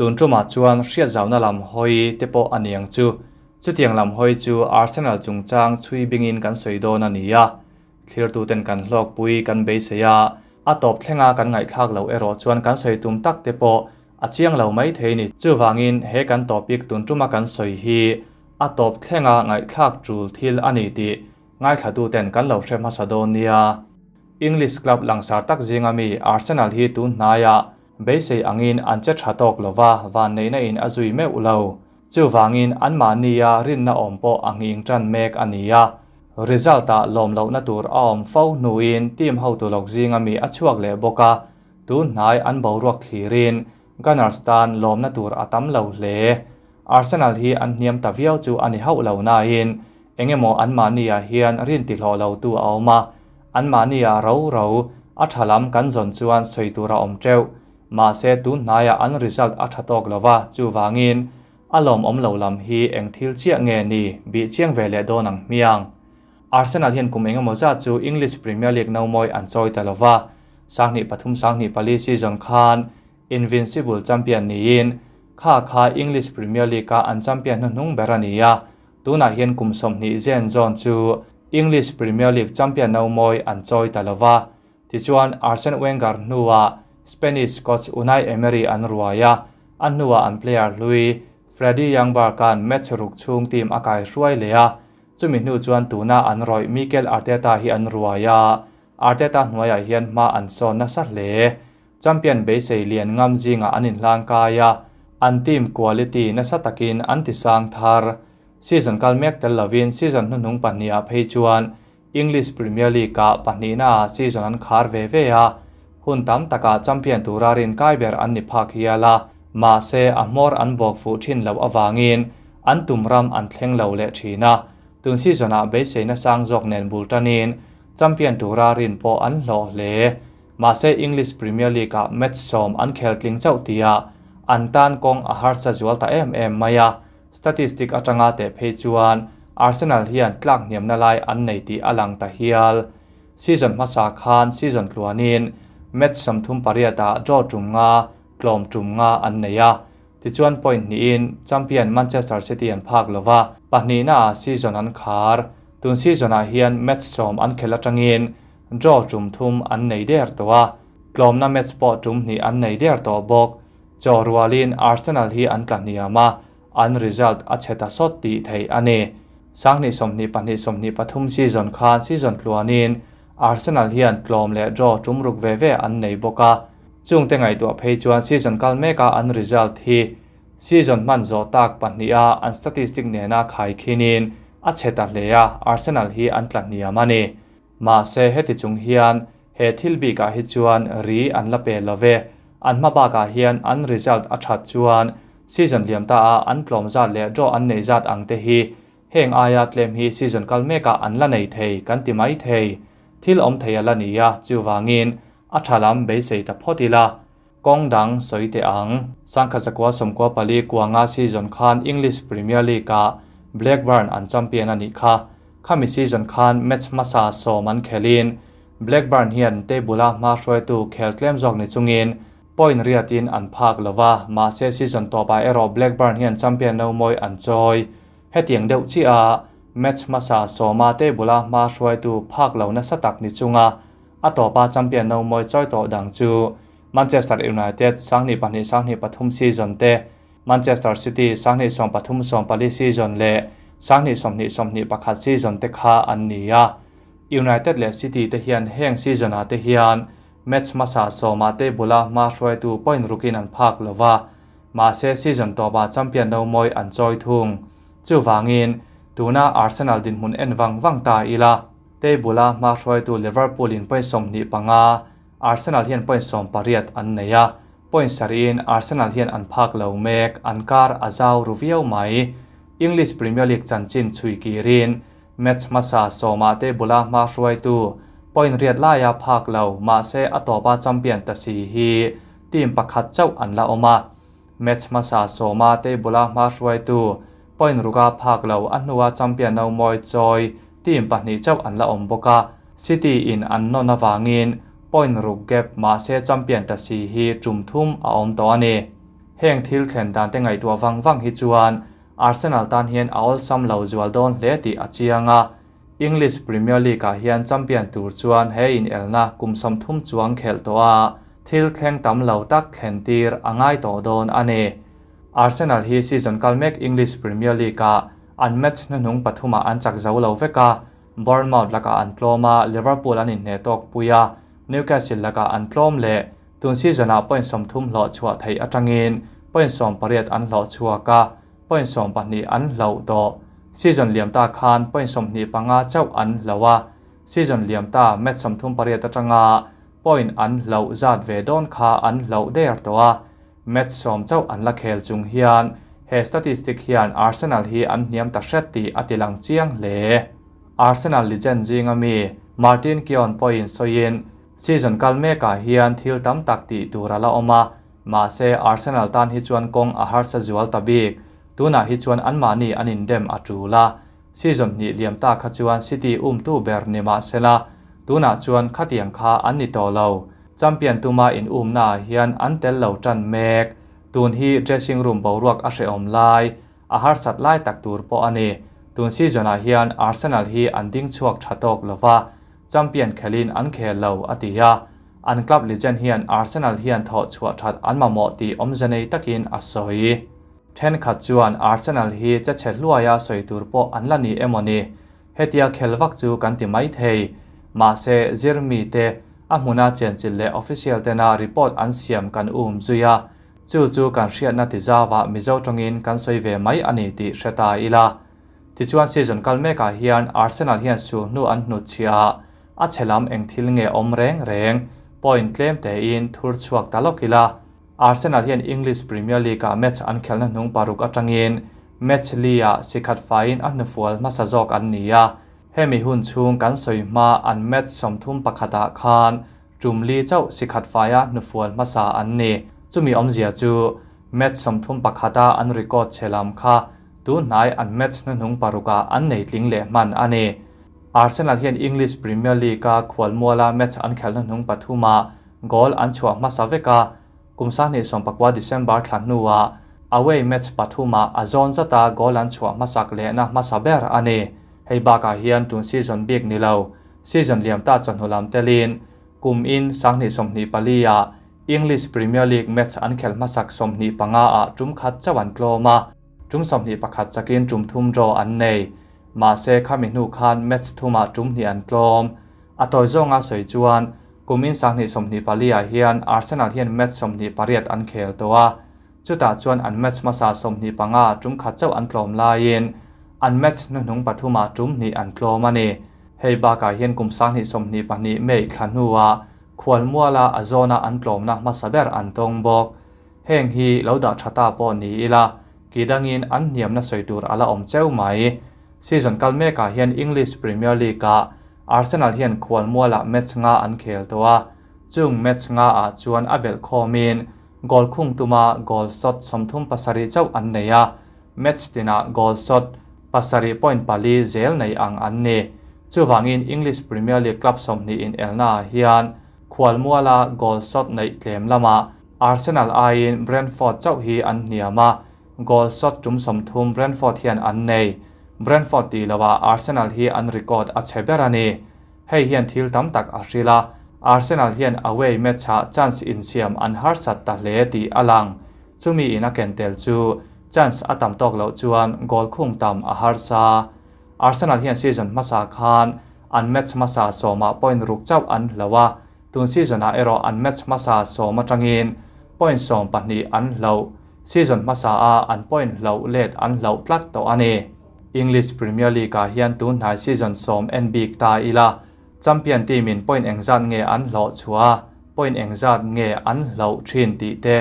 Tun tumah chuan hriatzauna lam hawi te pawh a niang chu. Chutiang lam hawi chu Arsenal chungchang chhui bingin kan sawi dawn a ni a. Thlirtuten kan hlawkpui kan beisei a, a tawp thlenga kan ngaihthlak loh erawh chuan kan sawi tum tak te pawh a chiang lo mai thei ni. Chuvangin he kan topic tun tuma kan sawi hi a tawp thlenga ngaihthlak tul thil a ni tih ngaithlatuten kan lo hre hmasa dawn nia. English club langsar tak zinga mi Arsenal hi tun hnaiah beisei angin an che tha tawk lova, vanneihna in a zui meuh lo. Chuvangin anmahnia rinna awm pawh a nghing tan mek a ni a. Result-ah lawm lohna tur a awm fo hnuin team hotu lawk zinga mi a chhuak leh bawk a, tun hnai an boruak thlirin Gunners tan lawmna tur a tam lo hle. Arsenal hi an hniam ta viau chu a ni hauh lo nain engemaw anmahniah hian rin tihlawh lo tu a awm a, anmahniah ro ro a tha lam kan zawn chuan sawi tur a awm teuh. Mahse tun hnaiah an result a tha tawk lova, chuvangin a lawmawm lo lam hi eng thil chiah nge ni bih chiang ve leh dawn ang hmiang. Arsenal hian kum engemaw zat chu English Premier League no mawi an chawi ta lova, 2003 2004 season khan Invincible champion niin kha kha English Premier League-a an champion hnuhnung ber a ni a, tunah hian kum 20 zen zawn chu English Premier League champion no mawi an chawi ta lova. Tichuan Arsene Wenger hnuah Spanish coach Unai Emery an ruai a, a hnuah an player hlui Freddie Ljungberg-a'n match ruk chhung team a kai hruai leh a, chumi hnu chuan tuna an rawih Mikel Arteta hi an ruai a, Arteta hnuaiah hian hma an sawn nasa hle. Champion beisei lian ngam zingah an inhlang kai a, an team quality nasa takin an ti sang thar. Season kal mek tel lovin season hnuhnung pahnihah phei chuan English Premier League-ah pahnihnaah season an khar ve ve a, hun tam takah champion tura rin kai ber an ni phak hial a, mahse a hmawr an bawk fuh thin loh avangin an tum ram an thleng lo leh thin a, tun season-ah beiseina sang zawk nen bul tanin champion tura rin pawh an hlawh hle. Mahse English Premier League-ah match 10 an khel tling chauh tia an tan kawng a harsa zual ta em em mai a, statistic atanga teh phei chuan Arsenal hian tlak hniamna lai an nei tih a lang ta hial. Season hmasa khan season tluanin match 38-ah draw tum nga, tlawm tum nga an nei a, tichuan point hnihin champion Manchester City an phak lova, pahnihnaah season an khar. Tun season-ah hian match 10 an khel atangin draw tum thum an nei der tawh a, tlawmna match pawh tum hnih an nei der tawh bawk. Chaw rualin Arsenal hi an tla hniam a, an result a che ta sawt tih theih a ni. 2022 23 season khan season tluanin Arsenal hian tlawm leh draw tum ruk ve ve an nei bawk a, chungte ngaihtuah phei chuan season kal meka an result hi season hman zawh tak pahniha an statistic nena khai khinin a che ta hle a, Arsenal hi an tla hniam a ni. Mahse heti chung hian he thil bikah hi chuan ri an la pe love, an hma bakah hian an result a that chuan season liam ta a an tlawm zat leh draw an nei zat ang te hi heng aia tlem hi season kal mekah an la nei thei kan ti mai thei. Thil awm thei a la ni a, chuvangin a tha lam beisei ta phawt ila. Kawng dang sawi te ang. 1994 kuanga season khan English Premier League-ah Blackburn an champion a nih kha. Khami season khan match hmasa 10 an khelin Blackburn hian table-a hma hruaitu khel tlem zawk ni chungin point riatin an phak lova, mahse season tawpah erawh Blackburn hian champion no mawi an chawi. Hetiang deuh chi a match hmasa 10-a table-a hma hruaitu phak lo nasa tak ni chunga a tawpa champion no mawi chawi tawh dang chu Manchester United 2002 2003 season te, Manchester City 2013 14 season leh 2020 21 season te kha an ni a. United leh City te hian heng season-ah te hian match hmasa 10-ah table-a hma hruaitu point rukin an phak lova, mahse season tawpah champion no mawi an chawi thung. Chuvangin tuna Arsenal dinhmun en vang vang ta ila, table-a hma hruaitu Liverpool in point 25, Arsenal hian point 18 an nei a, point sarihin Arsenal hian an phak lo mek, an kar a zau ru viau mai. English Premier League chanchin chhui kirin match hmasa 10-ah table-a hma hruaitu point riat laia phak lo, mahse a tawpa champion ta si hi team pakhat chauh an la awm a. Match hmasa 10-ah table-a hma hruaitu point ruka phak lo, a hnuah champion no mawi chawi team pahnih chauh an la awm bawk a. City in an nawn awangin point ruk gap mahse champion ta si hi tum thum a awm tawh a ni. Heng thil thlen dan te ngaihtuah vang vang hi chuan Arsenal tan hian a awlsam lo zual dawn hle tih a chiang a. English Premier League-ah hian champion tur chuan he inelna kum 30 chuang khelh tawh a, thil thleng tam lo tak thlen tir a ngai tawh dawn a ni. Arsenal hi season kal mek English Premier League-ah an match hnuhnung pathumah an chak zo lo vek a, Bournemouth lakah an tlawm a, Liverpool an inhneh tawk pui a, Newcastle lakah an tlawm leh. Tun season-ah point 30 hlawh chhuah theih atangin point 18 an hlawh chhuak a, point 12 an hloh tawh. Season liam ta khan point 25 chauh an hloh a, season liam ta match 38 atanga point an hloh zat ve dawn kha an hloh der tawh a, match 10 chauh an la khel chung hian he statistic hian Arsenal hi an hniam ta hret tih a tilang chiang hle. Arsenal legend zinga mi Martin Keown pawhin sawiin season kal mekah hian thil tam tak tih tur a la awm a, mahse Arsenal tan hi chuan kawng a harsa zual ta bik. Tunah hi chuan anmahni an indem a tul a, season hnih liam ta kha chuan City umtu ber ni mahsela tunah chuan khatiang kha an ni tawh lo. Champion tuma in umnaah hian an tel lo tan mek. Tun hi dressing room boruak a hrehawm lai, a harsat lai tak tur pawh a ni. Tun season-ah hian Arsenal hi an ding chhuak tha tawk lova, champion khelin an khel lo a ti a. An club legend hian Arsenal hian thawh chhuah that an mamawh tih awmze nei takin a sawi. Thenkhat chuan Arsenal hi che chhe hluaia sawi tur pawh an la ni emaw ni. Hetia khel vak chu kan ti mai thei. Mahse zirmi te a hmuna chenchilh leh official tena report an siam kan um zui a, chu chu kan hriatna tizawa Mizo tawngin kan sawi ve mai a ni tih hre ta ila. Tichuan season kal mekah hian Arsenal hian sulhnu an hnutchhiah a chhelam eng thil nge awm reng reng point tlem tein thur chhuak ta lawk ila. Arsenal hian English Premier League-ah match an khelna hnung paruk atangin match li-ah sikhat faiin a hnufual hmasa zawk an ni a. Hemi hun chhung kan sawi hma an match 31ah khan tum li chauh sikhat faia hnufual hmasa an ni. Chumi awmzia chu match 31a an record chhelam kha tunhnai an match hnuhnung parukah an nei tling leh hman a ni. Arsenal hian English Premier League-a khualmuala match an khelna hnung pathuma goal an chhuah hmasa vek a, kum 2019 December thla hnuah away match pathuma a zawn zata goal an chhuah hmasak lehna hmasa ber a ni. Hei bakah hian tun season bik ni lo, season liam ta chawhnu lam telin kum in 2024-ah English Premier League match an khel hmasak 25-ah tum khat chauh an tlawm a, tum 21 chakin tum thum draw an nei. Mahse khami hnu khan match thumah tum hnih an tlawm. A tawi zawnga sawi chuan kum in 2024-ah hian Arsenal hian match 28 an khel tawh a, chutah chuan an match hmasa 25 tum khat chauh an tlawm laiin an match hnuhnung pathumah tum hnih an tlawm a ni. Hei bakah hian kum 2022 May thla hnuah khualmuala a zawna an tlawmna hmasa ber an tawng bawk. Heng hi lo dah tha ta pawh ni ila, kidangin an hniamna sawi tur a la awm cheu mai. Season kal mekah hian English Premier League-ah Arsenal hian khualmuala match nga an khel tawh a, chung match nga ah chuan a belh khawmin goal khung tuma goal shot 37 chauh an nei a, match tinah goal shot 7.4 zel nei ang an ni. Chuwangin English Premier League club 20 in elna hian khualmuala goal shot nei tlem lama Arsenal aiin Brentford chauh hi an hniam a, goal shot tum 30 Brentford hian an nei. Brentford ti lowa Arsenal hi an record a che ber a ni. Hei hian thil tam tak a hril a, Arsenal hian away match-ah chance insiam an harsat ta hle tih a lang. Chumi in a ken tel chu chance a tam tawk loh chuan goal khung tam a harsa. Arsenal hian season hmasa khan an match hmasa 10-ah point ruk chauh an hlo a, tun season-ah erawh an match hmasa 10 atangin point 12 an hlo. Season hmasa a an point hlo let an hlo tlat tawh a ni. English Premier League-ah hian tunhnai season 10 en bik ta ila, champion team in point engzat nge an hloh chhuah, point engzat nge an hloh thin tih te,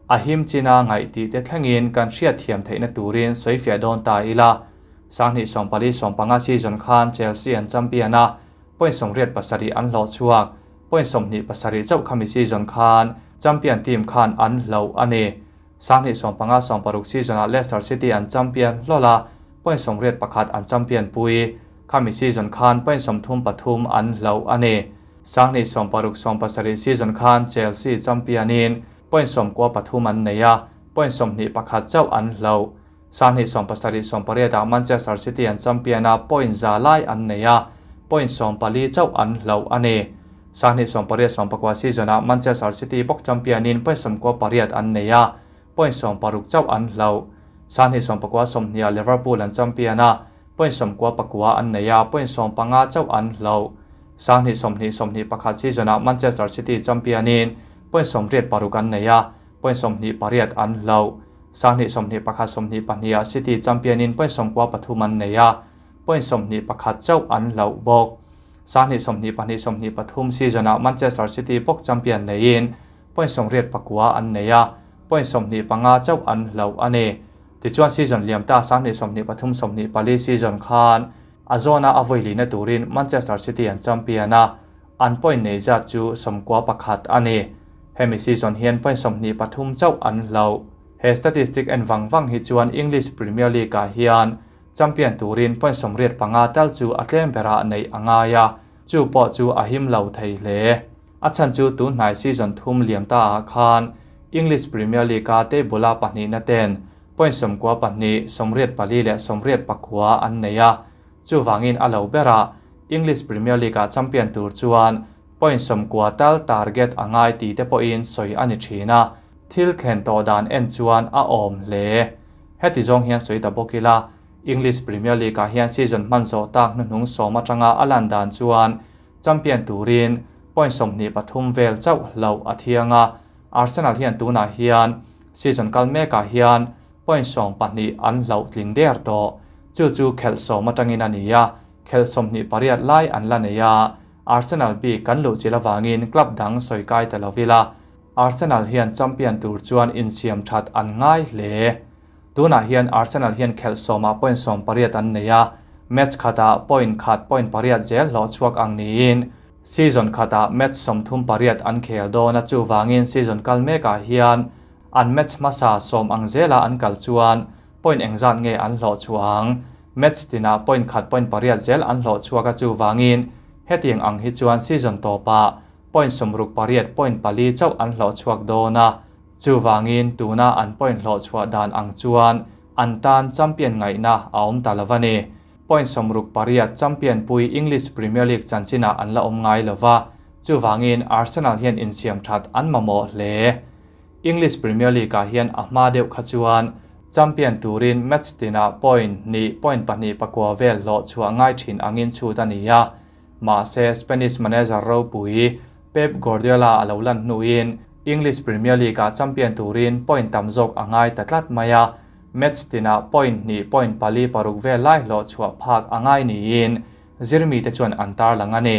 a him china ngaih tih te thlengin kan hriat thiam theihna turin sawifiah dawn ta ila. 2024-25 season khan Chelsea an champion a, point 87 an hloh chhuak, point 27 chauh khami season khan champion team khan an hloh a ni. 2025-26 season-ah Leicester City an champion hlola, point 81 an champion pui, khami season khan point 33 an hloh a ni. 2026-27 season khan Chelsea championin point 93 an nei a, point 21 chauh an hloh. Sanghnih sawmpasarih sawmpariatah Manchester City an champion a, point za lai an nei a, point 14 chauh an hloh a ni. Sanghnih sawmpariat sawmpakua season-ah Manchester City bawk champion-in point 98 an nei a, point 60 chauh an hloh. Sanghnih sawmpakua sawmhnihah Liverpool an champion a, point 99 an nei a, point 15 chauh an hloh. Sanghnih sawmhnih sawmhnih pakhat season-ah Manchester City champion-in point 86 an nei a, point 28 an hloh. Sanghnih sawmhnih pakhat sawmhnih pahnihah City champion-in point 93 an nei a, point 21 chauh an hloh bawk. Sanghnih sawmhnih pahnih sawmhnih pathum season-ah Manchester City bawk champion neiin point 89 an nei a, point 25 chauh an hloh a ni. Tichuan season liam ta sanghnih sawmhnih pathum sawmhnih pali season khan a zawna a vawi lihna turin Manchester City an champion a, an point nei zat chu 91 a ni. Hemi season hian point 23 chauh an hloh. He statistic en wang wang hi chuan English Premier League-ah hian champion turin point 85 tal chu a tlem berah nei anga ya, chu pawh chu a him lo thei hle. A chan chu tun hnai season thum liam ta ah khan English Premier League-a table-a pahnih na ten point 92, 84 leh 89 an nei a, chu wangin a lo berah English Premier League-a champion tur chuan point 90 tal target angai ti te pawhin sawi ani thina, thil thlen to dan en chuan a awm hle. Heti zawng hian sawi ta bawk ila, English Premier League-ah hian season hman zawh tak hnuhnung sawm atanga a lan dan chuan champion turin point 23 vel chauh hloh a thianga. Arsenal hian tunah hian season kal mekah hian point 12 an hloh tling der tawh. Chu chu khelh sawm atangin a ni a, khelh 28 lai an la nei a. Arsenal bi kan luh chil awangin club dang sawi kai ta lovila, Arsenal hian champion tur chuan insiam that an ngai hle. Tunah hian Arsenal hian khelh sawmah point 18 an nei a, match khata point khat point pariat zel hlawh chhuak ang niin season khata match 38 an khel dawn a, chu wangin season kal mekah hian an match hmasa sawm ang zela an kal chuan point engzat nge an hlawh chuang. Match tina point khat point pariat zel an hlawh chhuak a, chu wangin hetiang ang hi chuan season tawpa point 68 point pali chauh an hlawh chhuak dawn a, chu wangin tuna an point hlawh chhuah dan ang chuan an tan champion ngaihna a awm ta lovani. Point 68 champion pui English Premier League chanchina an la awm ngai lova, chu wangin Arsenal hian insiam that an mamawh hle. English Premier League-ah hian a hma deuh kha chuan champion turin match tina point ni point pahnih pakua vel hlawh chhuah ngai thin angin chhut a ni a. Mahse Spanish manager ropui Pep Guardiola a lo lan hnuin English Premier League-ah champion turin point tam zawk a ngai ta tlat mai a, match tina point ni point pali paruk vel lai hlawh chhuah phak a ngai niin zirmi te chuan an tar lang a ni.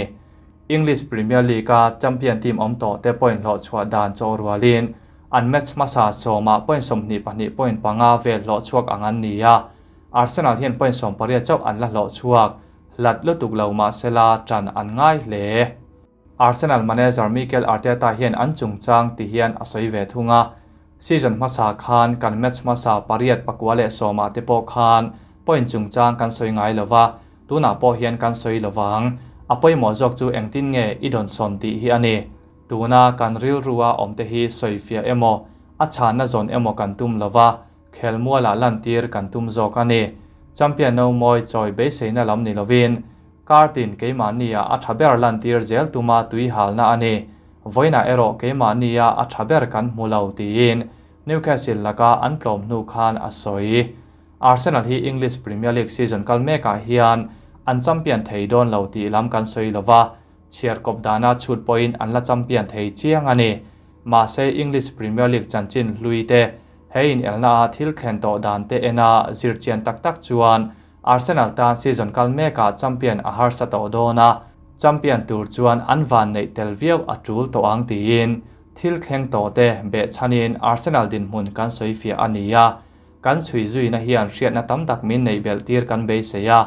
English Premier League-a champion team awm tawh te point hlawh chhuah dan chaw rualin an match hmasa sawmah point 22 point panga vel hlawh chhuak ang an ni a. Arsenal hian point 18 chauh an la hlawh chhuak, hlat lutuk lo mahsela tan an ngai hle. Arsenal manager Mikel Arteta hian an chungchang ti hian a sawi ve thunga. Season hmasa khan kan match hmasa pariat pakua leh sawmah te pawh khan point chungchang kan sawi ngai lova, tunah pawh hian kan sawi lovang. A pawimawh zawk chu engtin nge i dawn sawn tih hi a ni. Tuna kan rilrua awm te hi sawi fiah emaw a chhanna zawn emaw kan tum lova, khelmuala lan tir kan tum zawk a ni. Champion no mawi chawi beiseina lam ni lovin kartin keimahnia a tha ber lan tir zel tuma tui halna a ni. Voina erawh keimahnia a tha ber kan hmu lo tiin Newcastle laka an tlawm hnu khan a sawi. Arsenal hi English Premier League season kal mekah hian an champion thei dawn lo tih lam kan sawi lova, chhiar kawp dana chhut pawhin an la champion thei chiang a ni. Mahse English Premier League chanchin hlui te he in elna a thil thlen tawh dan te ena zirchian tak tak chuan Arsenal tan season kal mekah champion a harsa tawh dawn a, champion tur chuan an van neih tel viau a tul tawh ang tiin thil thleng tawh te beh chanin Arsenal dinhmun kan sawi fiah a ni a. Kan chhui zuina hian hriatna tam tak min nei bel tir kan beisei a.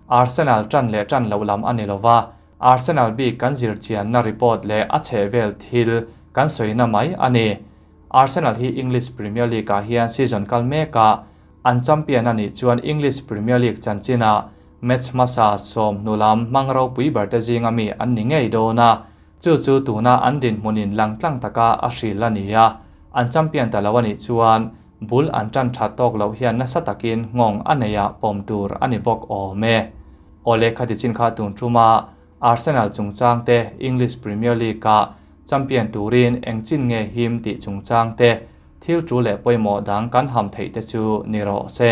Arsenal tan leh tan lo lam ani lova, Arsenal bi kan zirchianna report leh a chhehvel thil kan sawina mai a ni. Arsenal hi English Premier League-ah hian season kal mekah an champion ani chuan English Premier League chanchina match hmasa sawm hnulam hmang ropui ber te zinga mi an ni ngei dawn a, chu chu tuna an dinhmunin lang tlang taka a hril a ni a. An champion ta lo ani chuan Bul an ṭan ṭhat tawk loh hian nasa takin nghawng a nei a pawm tur a ni bawk awm e. Awle khati chin kha tun ṭuma Arsenal chungchang te English Premier League-a champion turin eng chin nge him tih chungchang te thil ṭul leh pawimawh dang kan ham theih te chu ni rawh se.